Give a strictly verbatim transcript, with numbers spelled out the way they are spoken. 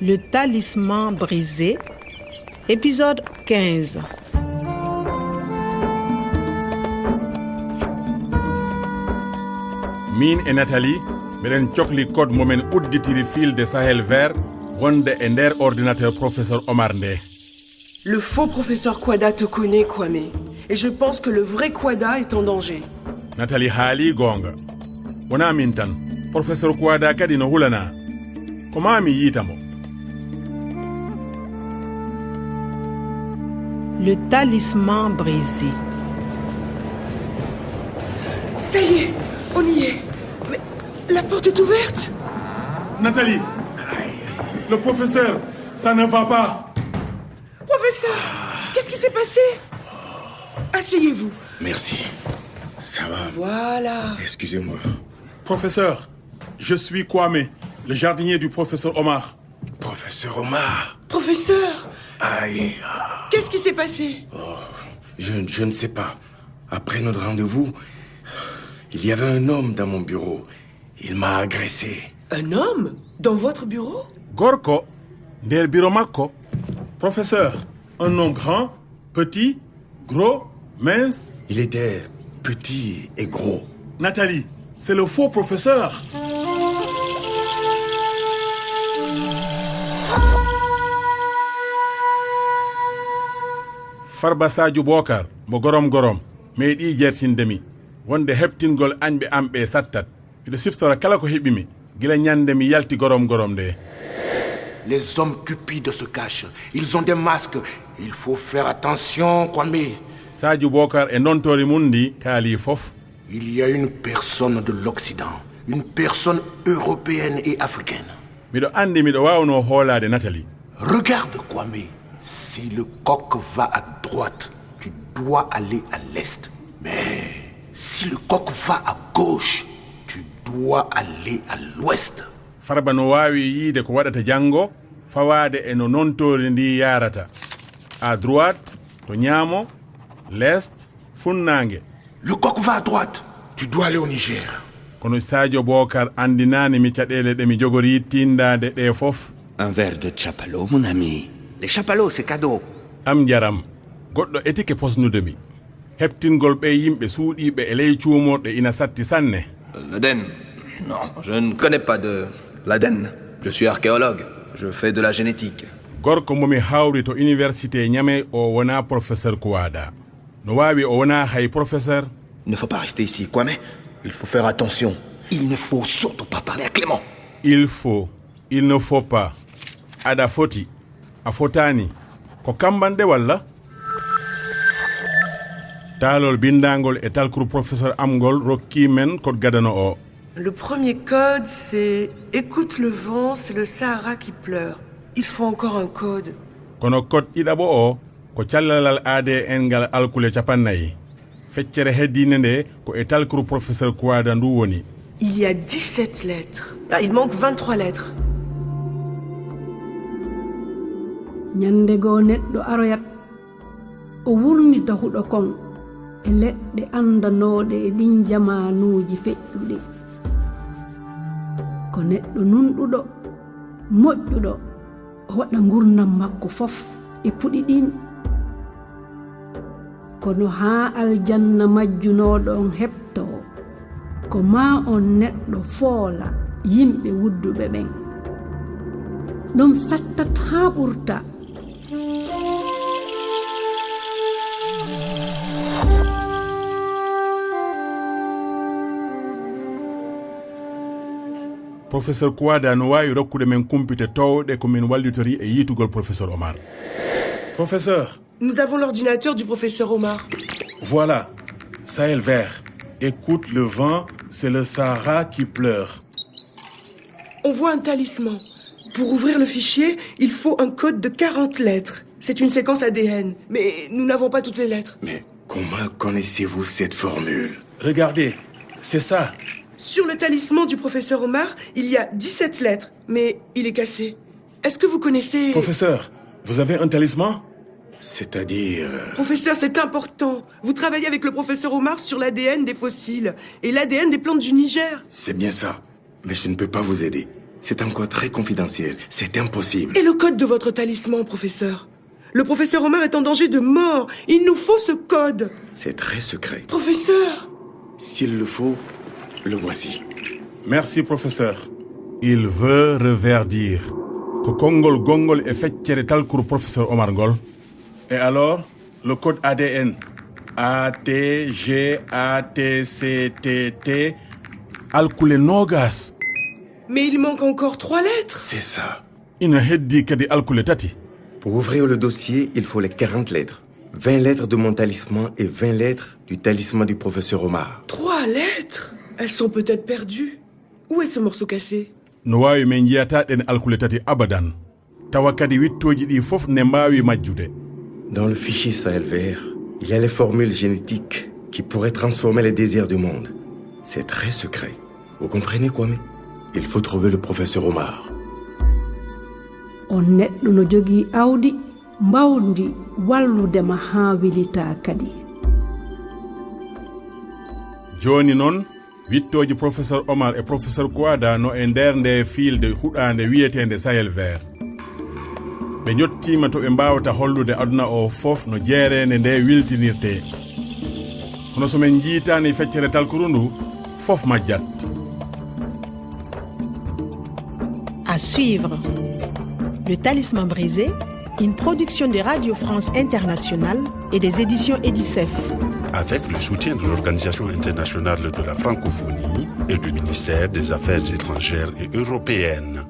Le talisman brisé, épisode quinze. Min e Nathalie, meɗen cokli code momin udditiri fil de Sahel vert wonde e nder ordinateur professeur Omar nde. Le faux professeur Kwada te connaît, Kwame. Et je pense que le vrai Kwada est en danger. Nathalie haali goonga. Wonaa min tan, professeur Kwada kadi no hulanaa. Ko maa mi yiita mo. Le talisman brisé. Ça y est, on y est. Mais la porte est ouverte. Nathalie, le professeur, ça ne va pas. Professeur, qu'est-ce qui s'est passé ? Asseyez-vous. Merci. Ça va. Voilà. Excusez-moi. Professeur, je suis Kwame, le jardinier du professeur Omar. Professeur Omar. Professeur, Aïe. qu'est-ce qui s'est passé ? Je, je ne sais pas. Après notre rendez-vous, il y avait un homme dans mon bureau. Il m'a agressé. Un homme ? Dans votre bureau ? Gorko, nder biro makko. Professeur, un homme grand, petit, gros, mince. Il était petit et gros. Nathalie, c'est le faux professeur. Farba Sadio Bokar, mo gorom gorom, meeɗi jertinde mi wonde heɓtingol añɓe am ɓe sattat. Miɗo siftora kala ko heɓimi gila ñande mi yalti gorom gorom nde. Les hommes cupides se cachent. Ils ont des masques. Il faut faire attention, Kwame. Sadio Bokar e ndontoori mum ndi kaali fof. Il y a une personne de l'Occident, une personne européenne et africaine. Miɗo anndi miɗo waawnoo hoolaade Nathalie. Regarde, Kwame. Si le coq va à droite, tu dois aller à l'est. Mais si le coq va à gauche, tu dois aller à l'ouest. Farba no waawi yiide ko waɗata janngo fawaade e no ndontoori ndi yaarata. À droite, to ñaamo, l'est, funnaange. Le coq va à droite, tu dois aller au Niger. Kono Sadio Bokar anndinaani mi caɗeele ɗe mi jogorii tiindaade ɗe fof. Un verre de Chapalo, mon ami. Les Chapalo, c'est cadeau. Am njaram, goɗɗo etike posnude mi. Heɓtingol ɓe yimɓe suuɗiiɓe e ley cuumorɗe ina satti sanne. L'Aden. Non, je ne connais pas de l'Aden. Je suis archéologue. Je fais de la génétique. Gorko mo mi hawri to université Niamey o wonaa professeur Kouada. No waawi o wonaa hay professeur. Il ne faut pas rester ici, Kwame. Il faut faire attention. Il ne faut surtout pas parler à Clément. Il faut, il ne faut pas. Aɗa foti, a fotaani. Ko kamban de walla? Taalol binndaangol e talkuru professeur am ngol rokki men code gadano o. Le premier code, c'est écoute le vent, c'est le Sahara qui pleure. Il faut encore un code. Kono code ɗiɗaɓo o ko callalal A D N ngal alkule capannayyi. Feccere heddiinde nde ko e talkuru professeur Kouada ndu woni. Il y a dix-sept lettres. Ah, il manque vingt-trois lettres. Ñande goo neɗɗo aroyat, o wurnita huɗo kon e leɗɗe anndanooɗe e ɗin jamaanuuji feƴƴuɗi. Ko neɗɗo nunɗuɗo, moƴƴuɗo, o waɗa ngurndan makko fof e puɗi ɗin. Kono haa aljanna majjunooɗo on heɓtoo, ko maa on neɗɗo foola yimɓe wudduɓe ɓen. Ɗum sattat haa ɓurta. Professeur Kouada no waawi rokkude men kumpite toowɗe ko min wallitorii e yiitugol professeur Omar. Professeur, Nous avons l'ordinateur du professeur Omar. Voilà, Sahel vert. Écoute le vent, c'est le Sahara qui pleure. On voit un talisman. Pour ouvrir le fichier, il faut un code de quarante lettres. C'est une séquence A D N, mais nous n'avons pas toutes les lettres. Mais comment connaissez-vous cette formule ? Regardez, c'est ça. Sur le talisman du professeur Omar, il y a dix-sept lettres, mais il est cassé. Est-ce que vous connaissez... Professeur, vous avez un talisman ? C'est-à-dire... euh, Professeur, c'est important. Vous travaillez avec le professeur Omar sur l'A D N des fossiles et l'A D N des plantes du Niger. C'est bien ça. Mais je ne peux pas vous aider. C'est un code très confidentiel. C'est impossible. Et le code de votre talisman, professeur ? Le professeur Omar est en danger de mort. Il nous faut ce code. C'est très secret. Professeur ! S'il le faut, le voici. Merci, professeur. Il veut reverdir. Ko konngol gonngol e feccere talkuru professeur Omar ngol. Et alors, le code A D N. A T G A T C T T. Alkule noogas. Mais il manque encore trois lettres. C'est ça. Ina heddii kadi alkule tati. Pour ouvrir le dossier, il faut les quarante lettres. Vingt lettres de mon talisman et vingt lettres du talisman du professeur Omar. Trois lettres ? Elles sont peut-être perdues. Où est ce morceau cassé ? No waawi min njiyataa ɗeen alkule tati abadan. Tawa kadi wiɗtooji ɗii fof ne mbaawi majjude. Dans le fichier Sahel vert, il y a les formules génétiques qui pourraient transformer les désirs du monde. C'est très secret. Vous comprenez, Kwame ? Il faut trouver le professeur Omar. On neɗɗo no jogii awdi mbawndi wallude ma haa wilitaa kadi. Jooni noon, wiɗtooji professeur Omar e professeur Kouada no e nder nde fiilde huɗaande wiyeteende Sahel vert. Ɓe njottiima to ɓe mbaawata hollude aduna o fof no jeereende nde wiltinirtee. Kono so min njiytaani feccere talkuru ndu, fof majjat. À suivre. Le Talisman brisé, une production de Radio France Internationale et des éditions Edicef. Avec le soutien de l'Organisation internationale de la francophonie et du ministère des Affaires étrangères et européennes.